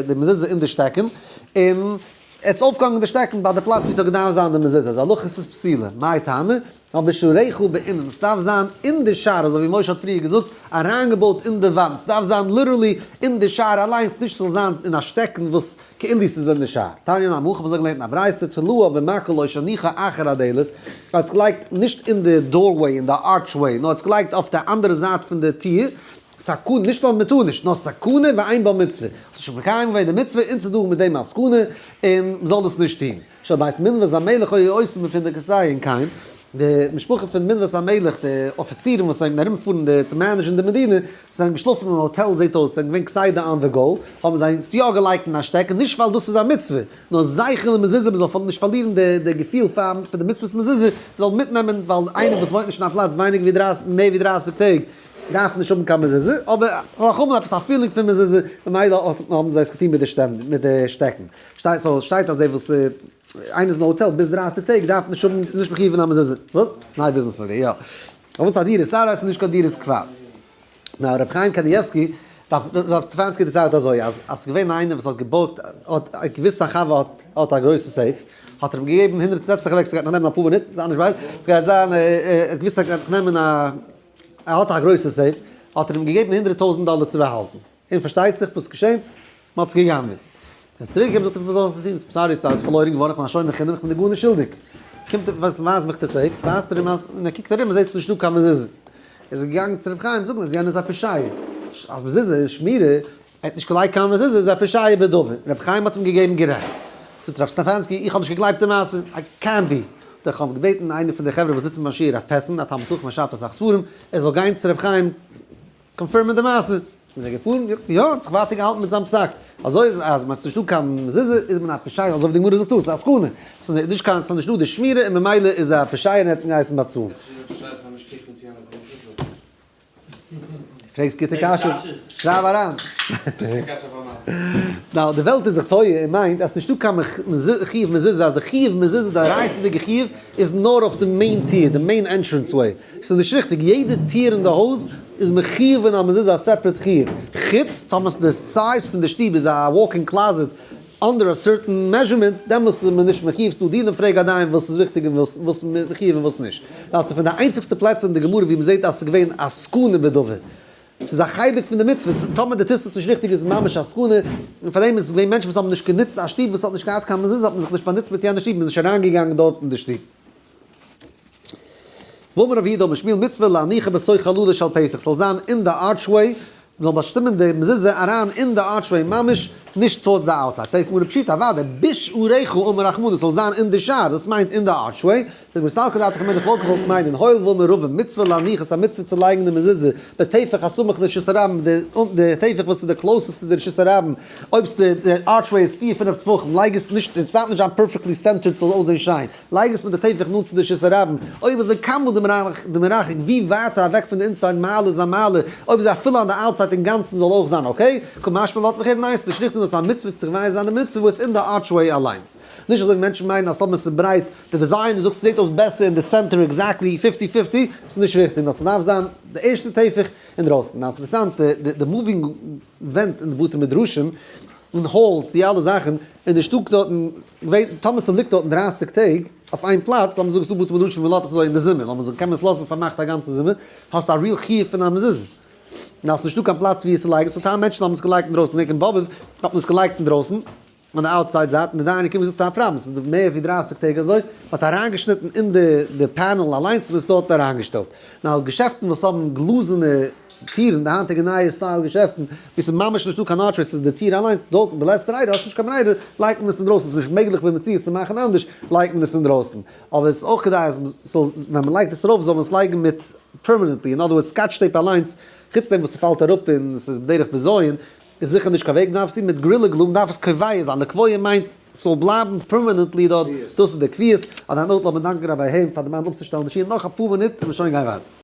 S1: די מזוזה אין די שטעקן, און ער האט עס אויפגעהאנגען די שטעקן ביי די פלאץ ווי ס'האט געדארפט זיין די מזוזה, אז הלכה ס'איז פסולה, מאי טעמא? ווייל בשעריך בעינן, ס'דארף זיין אין די שער, אזוי ווי משה האט פריער געזאגט, אריינגעבויט אין די וואנט, ס'דארף זיין literally אין די שער אליינס, נישט ס'זאל זיין אין א שטעקן וואס כאילו ס'איז אין די שער. תניא נמי הכי, כ'האב אזוי געלערנט אין א ברייתא, תלאה במקל או שהניחה אחר הדלת, ער האט עס געלייגט נישט אין די doorway, אין די archway, נאר ער האט עס געלייגט אויף די אנדערע זייט פון די טיר, סכנה, נישט נאר מ'טאר נישט, נאר סכנה ואין בה מצוה. האסט שוין מקיים געווען די מצוה און ס'איז דא מיט דעם א סכנה, און מ'זאל דאס נישט טון. של בית מינוות המלך היו עושים בפונדקותיהן כן, די משפחה פון מינוות המלך, די אפיצירן וואס זענען ארומפארן די צו manage ן די מדינה, זענען געשלאפן אין האטעל זעט אויס, זענען געווען כסדר on the go, האבן זיי עס יא געלייגט אין א שטעקן, נישט ווייל דאס איז א מצוה, נאר זכר למזוזה מ'זאל נישט פארלירן די געפיל פאר די מצוות מזוזה, מ'זאל מיטנעמען, ווייל איינער וואס וואוינט נישט אין א פלאץ ווייניגער ווי דרייסיג מער ווי דרייסיג טעג, דארף נישט האבן קיין מזוזה, אבער זאל אויך האבן עפעס א feeling פון מזוזה, ממילא האבן זיי עס געטון מיט די שטעקן. שטייט so שטייט אז די וואס איינער איז אין האטעל ביז 30 טעג דארף נישט האבן איז נישט מחיוב אין א מזוזה. וואס? ניי ביזנעס אדער יא. אבער וואס א דירת עראי איז נישט קיין דירת קבע. נאר רבי חיים קאניעווסקי רב סטעפאנסקי דערציילט אזוי, אז אז ס'איז געווען איינער וואס האט געבויט, האט געוואוסט זיין חבר האט האט א גרויסע safe, האט ער אים געגעבן הונדרעט, זעץ דיך אוועק ס'גייט נאך נעמען אפאר מינוט, זיי נישט בייז, ס'גייט זיין, ער האט געוואוסט ס'גייט נאך נעמען א, ער האט א גרויסע safe, האט ער אים געגעבן 100,000 דאלער צו באהאלטן, און פארשטייט זיך וואס געשענט, מ'האט עס גע'גנב'עט. ער איז צוריק געקומען זאגט ער וואס זאל איך טון, sorry ס'איז פארלוירן געווארן, איך בין א שומר חינם, איך בין דיר גארנישט שולדיג. קומט ער ווייז מיך די safe, ווייזט ער אים אז, און ער קוקט ארום ער זעט ס'איז נישטא קיין מזוזה. איז ער געגאנגען צו רבי חיים זאגן אז יענער איז א פושע, אז מזוזה איז שמירה, ער האט נישט געלייגט קיין מזוזה איז א פושע בדבר. רבי חיים האט אים געגעבן גערעכט. זאגט רב סטעפאנסקי איך האב נישט געגלייבט די מעשה, איי קענט בי. איך האב געבעטן איינער פון די חברה וואס זיצן ביים שיעור רב פעסן, א תלמיד חכם ער שרייבט אסאך ספרים, ער זאל גיין צו רבי חיים confirm ען די מעשה. איז ער געפארן? געזאגט יא, האט זיך ווייטער געהאלטן מיט זיין פסק. אזוי איז אז ס'איז נישטא קיין מזוזה איז מען א פושע, אזוי ווי די גמרא זאגט דא, ס'איז א סכנה, ס'איז נישט קיין, ס'איז נישטא די שמירה און ממילא איז ער א פושע און ער האט אים געהייסן באצאלן. פרעגסט גוטע קשיות, שרייב אריין. נאו, די וועלט איז זיך טועה און מיינט אז ס'נישטא קיין חיוב מזוזה, אז די חיוב מזוזה, די דאורייתא'דיגע חיוב, איז נאר אויף די main טיר, די main entrance way. ס'איז נישט ריכטיג, יעדע טיר אין די הויז איז מחיוב אין א מזוזה א separate חיוב, חוץ טאמער די size פון די שטוב איז א walk-in closet under א certain measurement, דעמאלס איז מען נישט מחיוב, ס'דא דינים פרעג א דיין וואס איז וויכטיג און וואס וואס איז מחיוב און וואס נישט. דאס איז פון די איינציגסטע פלעצער אין די גמרא ווי מ'זעט אז ס'איז געווען א סכנה בדבר. ס'איז א חלק פון די מצוות, טאמער דו טוסט עס נישט ריכטיג איז עס ממש א סכנה, און פארדעם איז געווען מענטשן וואס האבן נישט גענוצט א שטוב וואס האט נישט געהאט קיין מזוזה האט מען זיך נישט באנוצט מיט יענע שטוב, מ'איז נישט אריינגעגאנגען דארט אין די שטוב. ואמר רב יהודה אמר שמואל מצוה להניחה בתוך חללה של פתח, ס'זאל זיין אין די archway, מ'זאל באשטימען די מזוזה אריין אין די archway ממש, נישט towards די outside. פרעגט גמרא פשיטא אוודאי, בשעריך אמר רחמנא ס'זאל זיין אין די שער, דאס מיינט אין די archway, זאגט גמרא סלקא דעתך אמינא איך וואלט געוואלט מיינען הואיל ואמר רבא מצוה להניח עס איז א מצוה צו לייגן די מזוזה בטפח הסמוך לרשות הרבים, די טפח וואס איז די closest צו די רשות הרבים, אויב די archway איז פיר פינף טפחים לייג עס נישט, עס דארף נישט זיין perfectly centered ס'זאל אויסזען שיין. לייג עס מיט די טפח נאנט צו די רשות הרבים, אויב אזוי כמה דמרחק, ווי ווייטער אוועק פון די inside מעלה איז א מעלה, אויב איז אפילו אן די outside אינגאנצן זאל אויך זיין okay, קא משמע לן לאזט מיך הערן ניין ס'נישט ריכטיג נאר ס'איז א מצוה צו קובע זיין די מצוה within די archway אליינס, נישט אזוי ווי מענטשן מיינען אז טאמער ס'איז ברייט די design דו זאגסט ס'זעט אויס בעסער אין די center exactly fifty fifty, ס'איז נישט ריכטיג נאר ס'דארף זיין די ערשטע טפח אינדרויסן, נאר ס'איז אינטערעסאנט די moving ווענט אין די בתי מדרשים און halls די אלע זאכן און די שטאק דארטן געווען טאמער ס'ליגט דארטן 30 טעג אויף איין פלאץ, לאמיר זאגן ס'דא בתי מדרשים ווי מ'לאזט עס אזוי אין די זומער, לאמיר זאגן קען מען עס לאזן פארמאכט א גאנצע זומער, האסט א real חיוב פון א מזוזה. און אז ס'נישטא קיין פלאץ ווי עס צו לייגן, סאו טייל מענטשן האבן עס געלייגט אינדרויסן, אין באבוב האט מען עס געלייגט אינדרויסן, אן די outside זייט, און די דיין איז געקומען געזאגט ס'איז א פראבלעם, ס'איז דא מער ווי 30 טעג אזוי, מ'האט אריינגעשניטן אין די די panel אליינס און עס דארט אריינגעשטעלט. נאר געשעפטן וואס האבן גלאזענע טירן, די היינטיגע נייע style געשעפטן, וואו ס'איז ממש נישטא קיין archway, ס'איז די טיר אליינס, דארט בלית ברירה, האסט נישט קיין ברירה, לייגט מען עס אינדרויסן, ס'איז נישט מעגליך במציאות צו מאכן אנדערש, לייגט מען עס אינדרויסן. אבער עס איז אויך כדאי אז ס'זאל, ווען מ'לייגט עס ארויף זאל מען עס לייגן מיט permanently, אין other words Scotch tape אליינס, חוץ דעם וואס ס'פאלט אראפ און ס'איז בדרך בזיון, איז זיכער נישט קיין וועג, מ'דארף עס מיט Gorilla Glue, מ'דארף עס קובע זיין, לקבוע מיינט ס'זאל בלייבן permanently דארט, דאס איז די קביעות, און א note לאמיר דאנקען רבי היים פאר די מאן אפצושטעלן די שיעור נאך אפאר מינוט און מיר שוין גיין ווייטער.